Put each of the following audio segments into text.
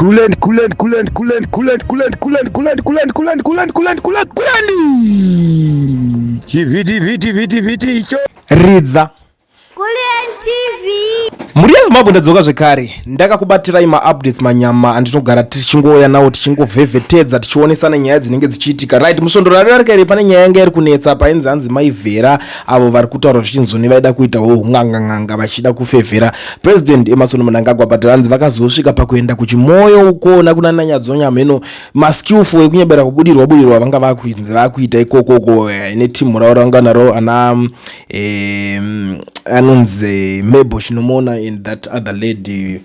Kulent, kulent, kulent, kulent, kulent, kulent, kulent, kulent, kulent, kulent, kulent, kulent, kulent, kulent. Chivhiti vhiti vhiti vhiti icho. Ridza. Kulliant TV. Mhuri yeZimbabwe ndadzoka zvekare ndakakubatirai maupdates manyama andinogara tichingouya nawo tichingovhevhetedza tichionesana nyaya dzinenge dzichiitika. Right, musvondo radarika iri pane nyaya yanga iri kunetsa painzi hanzi Mai Vhera avo vari kutaura zvichinzoni vaida kuitawo hun'anga-n'anga vachida kufevhera President Emmerson Mnangagwa, but hanzi vakazosvika pakuenda kuchimoyo uko kuna nanyadzonya mheno maskillful ekunyebera kubudirwa budirwa vanga vakuinzi vakuita ikokoko netimu ravo ravanga naro ana anonzi Mabel Chinomona and that other lady,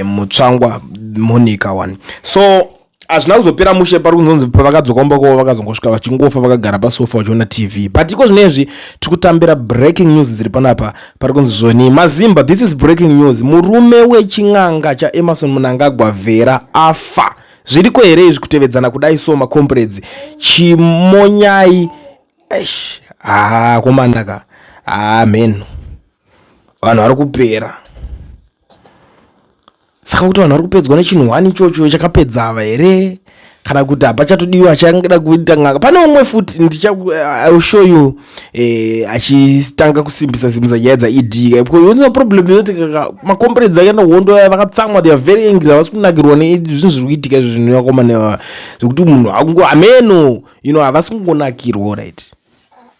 Mutsvangwa Monica one. So hazvina kuzopera mushe, pari kunzonzi pavakadzoka kumba kwavo vakazongosvika vachingofa vakagara pasofa vachiona TV. But iko zvinezvi tiri kutambira breaking news dziri panapa. Pari kunzi zvoni, mazimba, this is breaking news: murume wechin'anga chaEmmerson Mnangagwa Vhera afa. Zviriko here izvi kutevedzana kudai? So macomrades, chimonyai. Eish, haa, komanaka, haa, mheno vanhu vari kupera. Saka kuti vanhu vari kupedzwa nechinhu one ichocho chakapedza ava here, kana kuti hapachatodiwa changada kuita n'anga? Pane umwe futi ndicha, I will show you, achitanga kusimbisa simbisa nyaya dzaED. Problem inoti macomrades akaenda hondo aya vakatsamwa, they are very angry, havasi kunakirwa nezvinhu zviri kuitika izvi. Zvinhu yakomana zvekuti munhu akungo ameno, havasi kungonakirwa, right?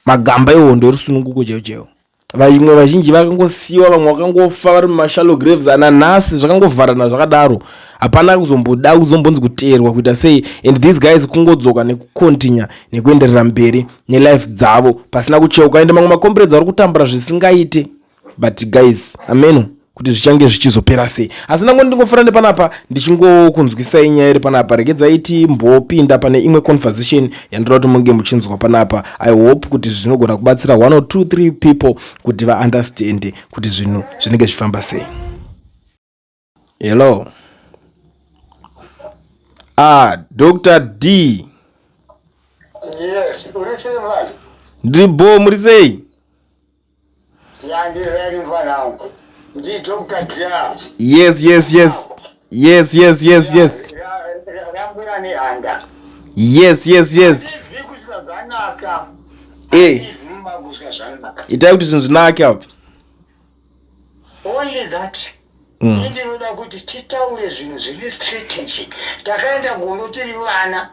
Magamba ehondo erusununguko chaivo chaivo, vamwe vazhinji vakangosiyiwa, vamwe vakangofa vari mumashallow graves ana nhasi, zvakangovharana zvakadaro, hapana kuzomboda kuzombonzi kuteerwa kuita sei. And these guys kungodzoka nekucontinue nekuenderera mberi nelife dzavo pasina kucheuka. Ende mamwe macomrades vari kutambura zvisingaite. But guys, ameno kuti zvichange zvichizopera sei, asi ndango ndingofara nepanapa ndichingokunzwisai nyaya iri panapa. Regedzai timbopinda pane imwe conversation yandoda kuti munge muchinzwa panapa. I hope kuti zvinogona kubatsira 1 or 2 3 people kuti vaunderstande kuti zvinhu zvinenge zvichifamba sei. Hello, ah, Dr D. Yes, uri sei mwana? Ndiri muri sei? Ya, ndiri ready mwana wangu. Ndi Dr. Dia. Yes. Rambuya nehanda. Yes. Ndizvi kusvika zvanaka. Ndizvi kusvika zvanaka. Itai kuti zvinhu zvinake apo. Only that. Indinoda kuti titaure zvinhu zvine strategy. Takaenda kuno tiri vana.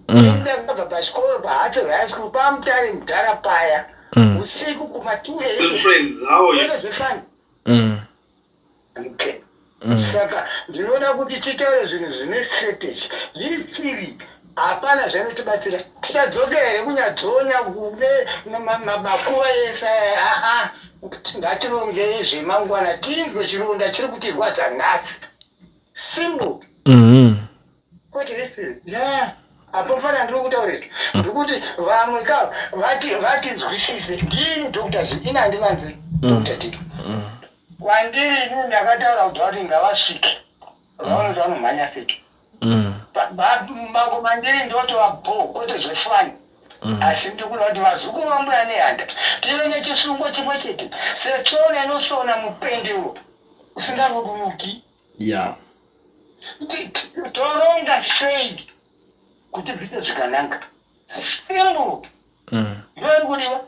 Ndakabva pachikoro paHatel High School paMutare mudhara paya. Usiku kuma 2. Good friends, how are you? Zvefani. Okay. Saka ndinoda kuti titaure zvinhu zvine strategy. History hapana zvanotibatsira. Tichadzokera here kunyadzonya kune makuva ese aya? Aa, ngatirongei zvemangwana, tinzwe chironda chiri kutirwadza nhasi. Simple. Kwete history, yeah. Apo fana ndiri kutaurira ndikuti vamwe ka vati vatinzwisise. Ndini Dr Z, ini handivanze Dr D. Kwandiri inini ndakataura kuti vati ngavasvike vaone kuti vanomhanya sei. Mango mandiri ndotova bo, kwete zvefani. Asi ndiri kuda kuti vazukuru vambuya nehanda tive nechisungo chimwe chete setsono inosona mupendero usingarudunuki. Toronga sei kuti bvise zvikananga? Simple. Ndoiri kudiwa.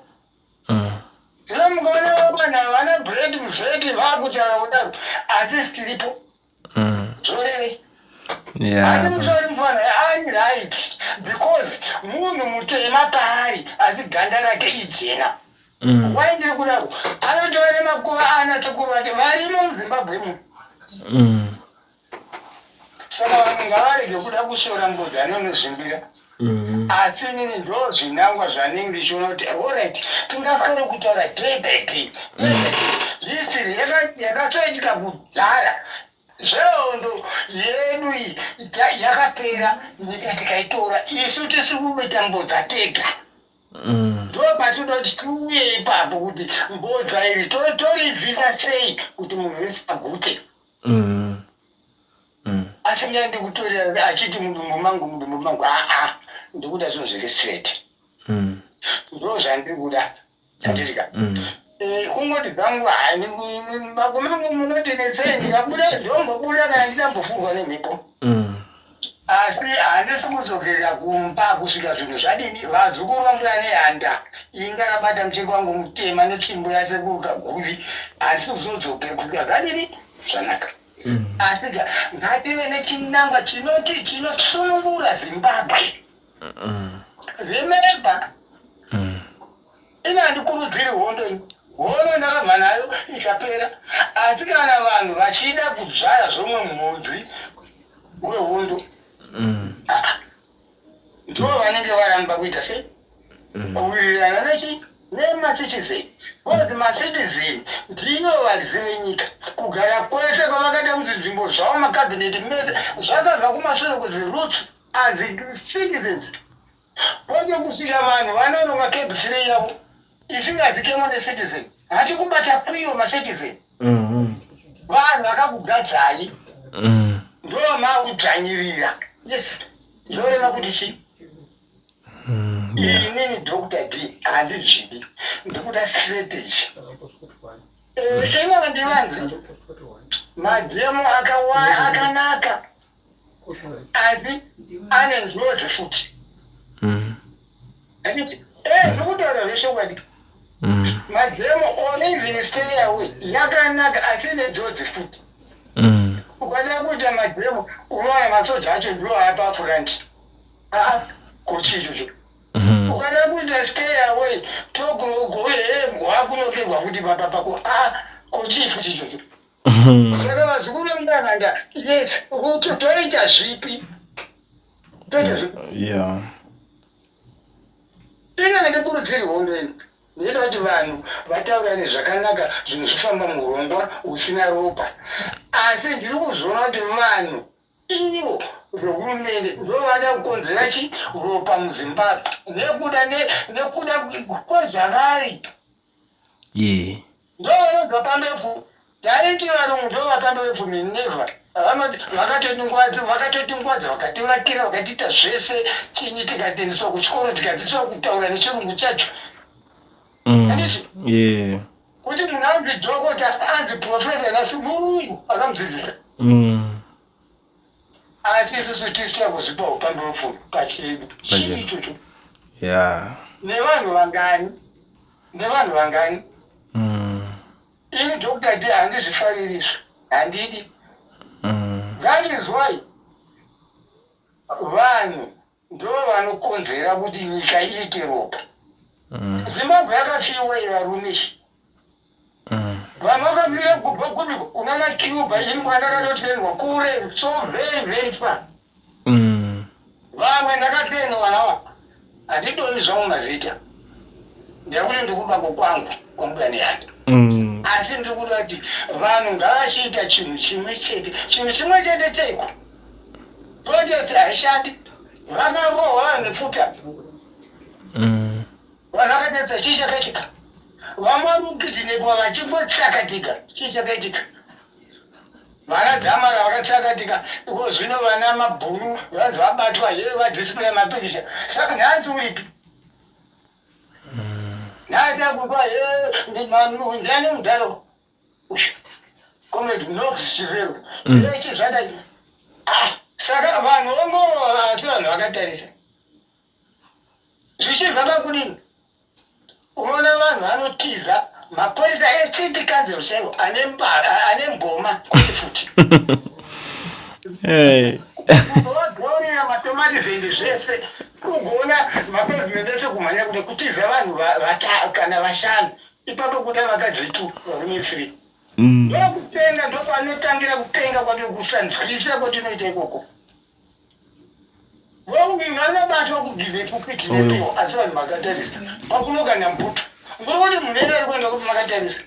Zvino mukaona vana vana bread muvheti vakutaura kudaro, asi tiripo, zvorevei? Asi musori mufana ari right because munhu mutema paari, asi ganda rake ijena. Wai ndiri kudaro? Anotova nemakuva ana sekuru vake varimo muZimbabwe muno. Saka vanhu ngavarege kuda kusora mbudzi anonozvimbira. Asi inini ndo zvinangwa zvanenge ndichiona kuti alright, tingasore kutaura day by day, day by day. History yakatoitika kudhara zvehondo yedu iyi yakapera, nyika tikaitora isu tisi kuita mbodza tega. Ndo patinoda kuti tiuye ipapo kuti mbodza iri toribvisa sei kuti munhu wese agute. Asingaendi kutorera achiti mudumbu mangu, mudumbu mangu. Aa, ndikuda zvinhu zviri straight. Ndo zvandiri kuda, handitika? Kungoti dzangu makumangu munoti netsei, ndikabuda ndombobuda kana ndidambofurwa nemhepo. Asi handisi kudzokera kumba kusvika zvinhu zvadini. Vazukuru vangu Nehanda, ini ndakabata mucheka wangu mutema netsvimbo yasekuru Kaguvi, handisi kuzodzokera kusvika zvadini, zvanaka. Asi ngative nechinangwa chinoti chinosunungura Zimbabwe. Remember, ini handikurudziri hondo ini. Hondo ndakabva nayo ikapera. Asi kana vanhu vachida kudzvara zvomwe mhodzi wehondo, ndo vanenge varamba kuita sei, kuwirirana nechi nemacitizen, because macitizen ndivo varidzi venyika. Kugara kwese kwavakaita mudzinzvimbo zvavo, makabhineti mese, zvakabva kumashure kuzi roots as citizens, kwete kusvika vanhu vanoronga CAB 3 yavo isingazikemo necitizen. Hati kubata kwiyo macitizen, vanhu vakakugadzai ndo makudzvanyirira. Yes, zvoreva kuti chii? Inini Dr D handizvidi, ndikuda strategy. Ino handivanzi mademo akanaka, asi ane njodzi futi. Handiti ndikutaura zvechokwadi. Mademo on even stay away yakanaka, asi ine njodzi futi. Ukada kuita mademo, unowana masoja acho ndiwo apa front. Aa, kuchi ichocho? Ukada kuita stay away, wakunokerwa futi papa pako. Aa, kuchii futi ichocho? Saka vazukuru vemuNehanda, yes, kuti toita zvipi, toita zvipi? Ini handikurudziri hondo ini. Ndinoda kuti vanhu vataurane zvakanaka, zvinhu zvifamba muurongwa husina ropa. Asi ndiri kuzviona kuti vanhu ivo vehurumende ndovada kukonzera chi ropa muZimbabwe nekuda kwezvavari. Ndovanobva pambepfu. Taiti varungu ndo vakambe vepfumi. Never. Vanoti vakatotingwadza, vakativakira, vakatiita zvese chinyi, tikatendeswa kuchikoro, tikadzidziswa kutaura nechirungu chacho. Handiti? Yeah. Kuti munhu anzi dhokota, anzi profesa nhasi, murungu akamudzidzisa. Asi isusu tisina kuzvipa upambi wepfumi pachedu. Chii ichocho? Nevanhu vangani? Nevanhu vangani? Ini Dr D handizvifariri izvo, handidi. That is why vanhu ndo vanokonzera kuti nyika iite ropa. Zimbabwe yakafiwa varume izvi. Vanhu vakafira kubva kupi? Kunana Cuba. Ini kwandakatotrainwa kure, so very very far. Vamwe ndakatrainwa navo, handidoni zvangu mazita, ndekuti ndikubako kwangu kwaMbuya Nehanda. Asi ndiri kuda kuti vanhu ngavachiita chinhu chimwe chete. Chinhu chimwe chete cheiko? Protest haishandi. Vakarohwa vanhu nepfuta. Vanhu vakatarisa, chii chakaitika? Vamwe vari kukidnapwa vachingotsakatika, chii chakaitika? Vana Dzamara vakatsakatika iko zvino, vana Mabhunu vanzi vabatwa ye vadisplay mapikicha. Saka nhasi uripi? Nhasi akupa ye ndiani mudharo, Comrade Knox Chivero, zveshe zvadai. Ah, saka vanhu vongorova, asi vanhu vakatarisa zvichibva pakudini? Unoona vanhu vanotiza mapurisa ecity council chaivo ane mboma kuti futi. Hey. Vagaurira matomati zende zvese, ugoona mapavement ese kumhanya kuda kutiza vanhu kana vashanu ipapo, kuda vakadzi two, varume three. Ndokupenga, ndopanotangira kupenga kwato, kusanzwisisa kwatinoita ikoko. Munhu anobatwa kugive kukidnapiwa, asi vanhu makatarisa pakunokanda mbuto. Muri kuti munhu ere ari kuenda kuti makatarisa?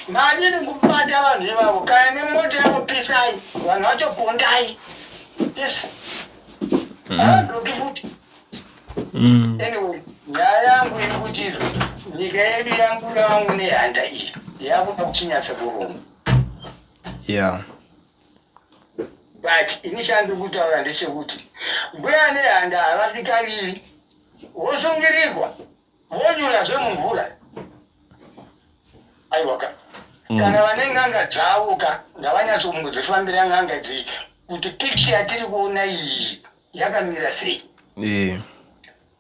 Madini kubata vanhu ivavo kana nemota yavo? Pisai vanhu vacho, pondai. Yes, havadzoki futi. Anyway, nyaya yangu iri kuti izvo nyika yedu yaMbuya vangu Nehanda iyi yakuda kuchinyatsa kurungu. But ini chandiri kutaura ndechekuti Mbuya Nehanda havafi kaviri, vosungirirwa, vonyurazve mumvura. Aiwa ka. Kana vane n'anga dzavo ka ngavanyatsokumbodzifambira n'anga idzi kuti picture yatiri kuona iyi yakamira sei.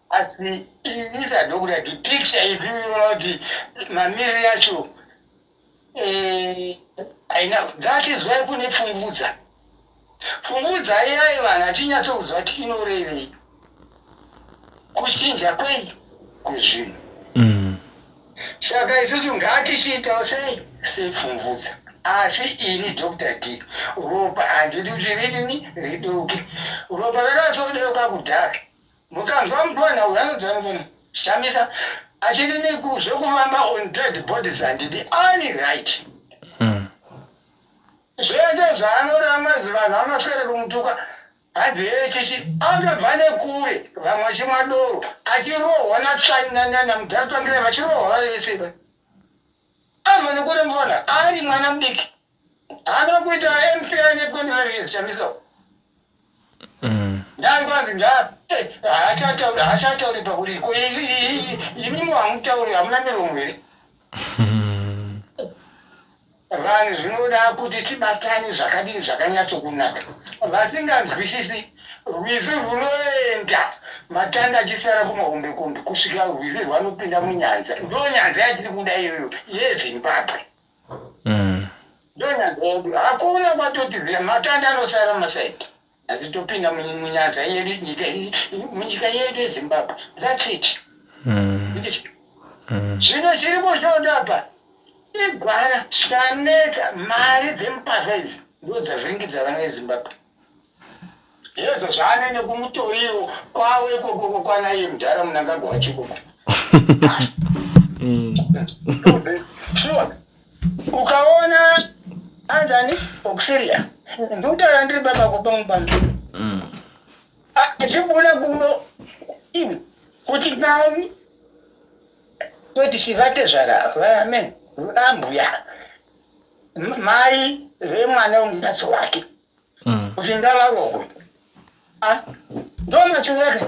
Asi ini sadokuda kuti picture iyi inoona kuti mamiriro acho haina. That is why kune pfungudza. Pfungudza iyai vanhu hatinyatsokuziva kuti inorevei. Kuchinja kwei kwezvinhu. Saka isusu ngatichiitawo sei sepfumvudza. Asi ini Doctor D ropa handidi kuti ridini rideuke. Ropa rakazodeuka kudhara. Mukanzwa mupfanha uyu anonzi ani pano Chamisa achidini zvekufamba on dead bodies handidi. Ari right. Zvese zvaanoramba izvi vanhu vanoswere kumutuka Hanzi hee chichi akabva nekure vamwe vachimwa doro achirohwa namudhara Tsvangirai vachirohwa vari vese ba abva nekure mfana ari mwana mudiki haana kuita MP aine 25 years Chamisa ndani kwanzi ngaa haachatauri haachatauri pakuti ko imimi hamutauri hamuna miromo here? Vanhu zvinoda kuti tibatane zvakadini zvakanyatsokunaka. Vasinganzwisisi, rwizi rwunoenda matanda achisara kumahombekombe kusvika rwizi rwanopinda munyanza. Ndonyanza yatiri kuda iyoyo yeZimbabwe. Ndonyanza yedu. Hakuna kwatotizira, matanda anosara mumasaidhi asi topinda munyanza yedu nyika munyika yedu yeZimbabwe. That's it. Zvino chiri kushota apa igwara chanetsa mari dzemupasa idzi ndodzavhiringidza vana veZimbabwe. Hezvo zvaane nekumutoriro kwavo ikoko kwana iye mudhara Mnangagwa wacho ikoko. Sure. Ukaona anzani Auxilia ndikutaura ndiri baba ko pamwe pano achibuda kuno iwe kuti nani toti chivatezvara vaamen ambuya mai vemwana wemukadzi wake kuti ngavarohwe. Ndo machura ake.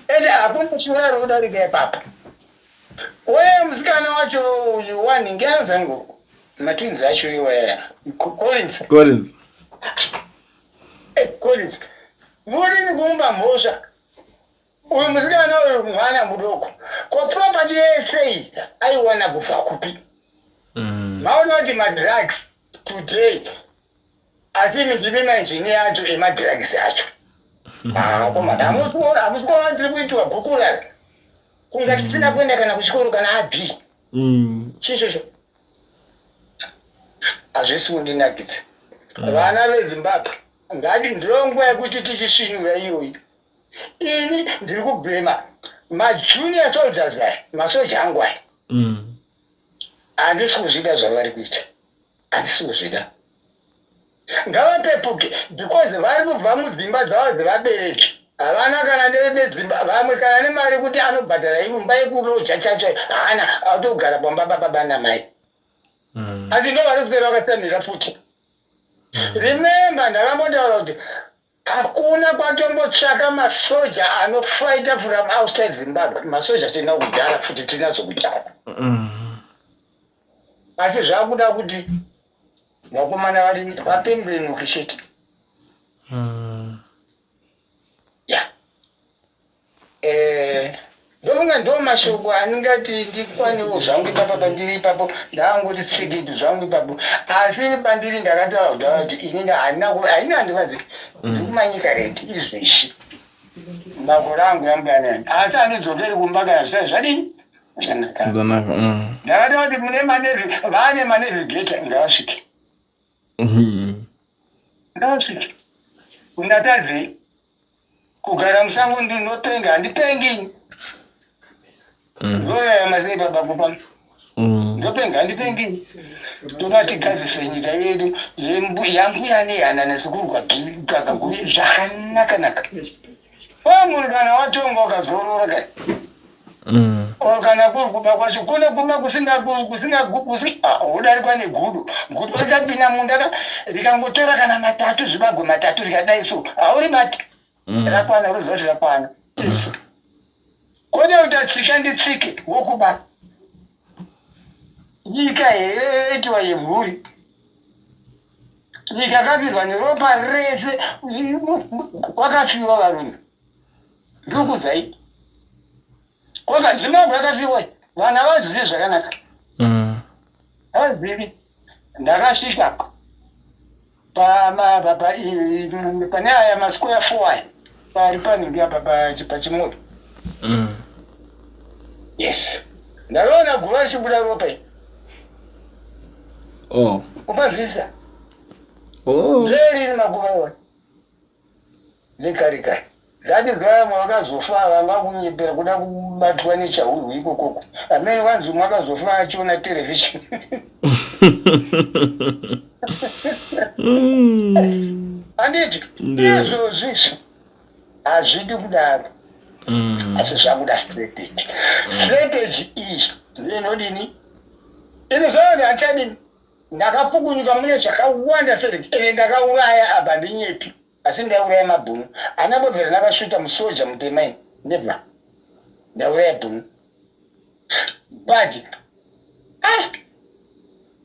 Ende hakuna shura rekudarika ipapa. Uye musikana wacho uyu wanhingi anozangu matwins acho iwaya Collins. Collins. Collins. Murini kumba mhosva. Uyu musikana uyu mwana mudoko. Ko property yese iyi aiwana kubva kupi? Maona kuti madrugs today asi imi ndimi mainjiniya acho emadrugs acho. Akomana hamusi kuona tiri kuitiwa gukurara kunga tisina kuenda kana kuchikoro kana AB. Chichocho hazvisi kundinakidza. Vana veZimbabwe ngati ndiyo nguva yekuti tichisvinura iyoyi. Ini ndiri kublema majunior soldiers aya, masoja angu aya. Handisi kuzvida zvavari kuita, handisi kuzvida. Ngavapepuke because vari kubva mudzimba dzavo dzevabereki havana kana nedzimba, vamwe kana nemari kuti anobhadhara imba yekuroja chacho haana, atogara pamba pababa namai. Asi ndo vari kuswera vakatsamhira futi. Remember ndakambotaura kuti hakuna kwatombotsvaka masoja anofighta from outside Zimbabwe. Masoja tina kudhara futi tinadzo kudhara. Asi zvakuda kuti vakomana vari vapembenuke chete. Ya. Ndofunga ndo mashoko aningati ndikwanewo zvangu ipapo pandiri ipapo ndangoti tsikidu zvangu ipapo. Asi pandiri ndakataura kudhara kuti ini handina haina handivazi ndiri kumanyika rendi izvezvi. Makore angu yambuyanani asi handidzokeri kumba kana zvisati zvadini zvanaka. Zvanaka. Ndakataura kuti mune manevi vane manavigata ngavasvike. Ngavasvike. Ungatadzei kugara musango ndinopenga handipengi. Ndorarama sei baba kupa ndopenga handipengi. Toda tigadzise nyika yedu yambuya nehana nesekuru kwakaguvi zvakanaka naka. Munhu kana watonga ukazorora kai or kana kuri kuba kwacho kune kuba kusinga kusinga kudarikwa negudo. Gudo rikapinda munda rikangotora kana matatu zvibago matatu rikadai so hauribati. Rakwana roziva kuti rakwana. Kwete kuti atsika nditsike wokuba. Nyika here yoitiwa yemhuri? Nyika yakafirwa neropa rese, kwakafiwa varume. Ndikuudzai. Kwaka Zimbabwe yakafiwa. Vanhu havazivi zvakanaka. Havazivi. Ndakasvika pa, pa, pa, pane aya masquare 4 aya pari panenge apa pachimoto. Yes. Ndakaona guva richibuda ropa iri. Oh. Kupanzwisisa. Oh. Nderiri maguva iwayo. Nekare kare. Zati vamwe vakazofa vanga kunyepera kuda kubatwa nechahurwi ikokoko. Amene vanzi umwe akazofa achiona television. Handiti? Izvozvi izvi hazvidi kudaro. Asi zvakuda strategy. Strategy iyi ndiyo inodini? Ini zvavanhu handichadini. Ndakapukunyuka mune zvakawanda seri ende ndakauraya apa handinyepi. Asi ndauraya mabhunu. Handina kumbobvira ndakashuta musoja mutema ini. Never. Ndauraya bhunu. But ah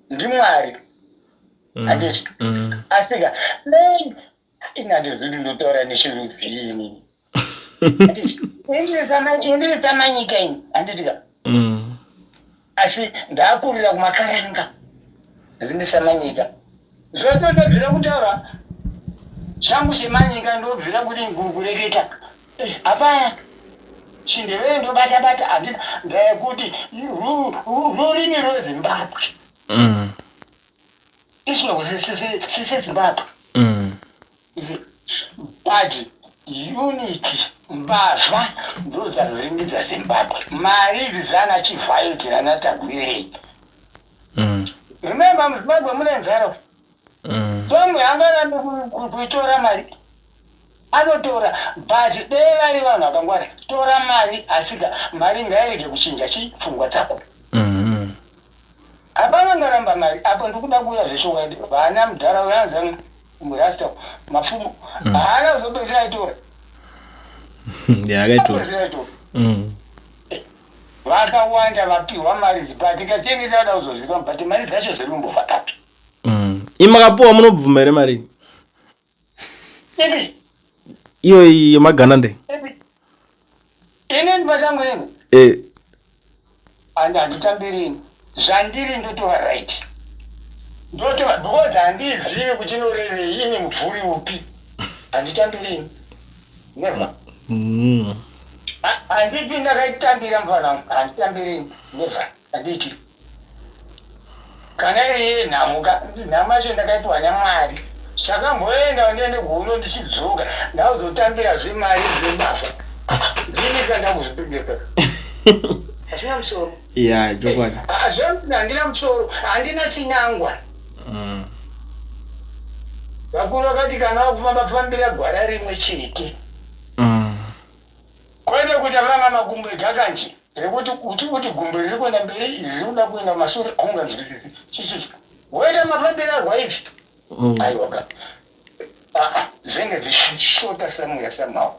ndiMwari. Handiti? Asika dai ini handizivi ndotaura nechirudzii inini. Handiti? Ini ndiri samanyika ini. Handiti ka? Asi ndakurira kumakaranga. Asi ndisamanyika. Zvose ndobvira kutaura changu chemanyika ndobvira kuti kureketa. Hapana. Chindevere ndobata bata handina ndayekuti rurimi rweZimbabwe. Isino seZimbabwe. But unity mbavha ndodzavhiringidza Zimbabwe. Mari idzi dzana Chivhayo dzana Tagwirei. Remember muZimbabwe mune nzara. So hangarambi kuitora mari. Anotora but dai vari vanhu vakangwara tora mari asika mari ngairege kuchinja chi pfungwa dzako. Hapana ngaramba mari apo ndikuda kuuya zvechokwadi vana mudhara uyo anzi murasta mapfumo haana kuzopedzisira aitora. Yeah, akaitora. Apedzisira aitora. Vakawanda vapiwa mari idzi but kachinge chada kuzoziva but mari dzacho dziri kumbobva papi. Imi makapuwa munobvuma here mari? Ipi? Iyo yemaganande. Ipi? Inini pachangu inini? And handitambiri ini. Zvandiri ndotova right. Ndotova because handizivi kuti inorevei ine mubvuri upi. Handitambiri ini. Never. Handiti ndakaitambira mufana wangu. Handitambiri ini. Never. Handiti. Kana iri yenhamo ka nhamo yacho ndakaipiwa naMwari. Chakamboenda ndiende kuhondo ndichidzoka ndakuzotambira zvemari dzembavha. Ndini ka ndakuzvipengesa. Hazvina musoro. Yeah, chokwadi. Hazvina handina musoro, handina chinangwa. Vakuru vakati kana wakufamba fambira gwara rimwe chete. Kwete kuita vanga makumbo egakanje rekuti kuti kuti gumbo riri kuenda mberi iri riri kuda kuenda kumasure haunganzwisisi chichichi woita mafambiro arwa izvi aiwa ka aa zvinenge zvichishota somewhere somehow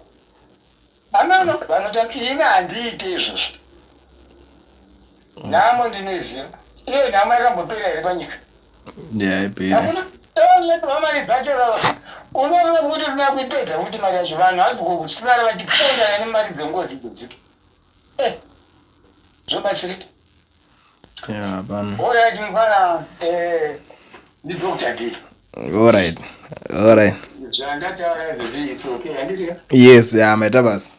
ameno vanota ini handiite izvozvo nhamo ndinoiziva iyo nhamo yakambopera here panyika Hakuna tonepiwa mari dzacho vava unoreva kuti rina kuipedza kuti mari yacho vanhu hanzi kukusara vachipondana nemari dzengozi idzodzi eh zvobatsirika hapana. Alright mfana eh ndi Dr. D. Alright. Alright. Zvandataura izvozvi it's okay handiti Yes, yeah, maita basa.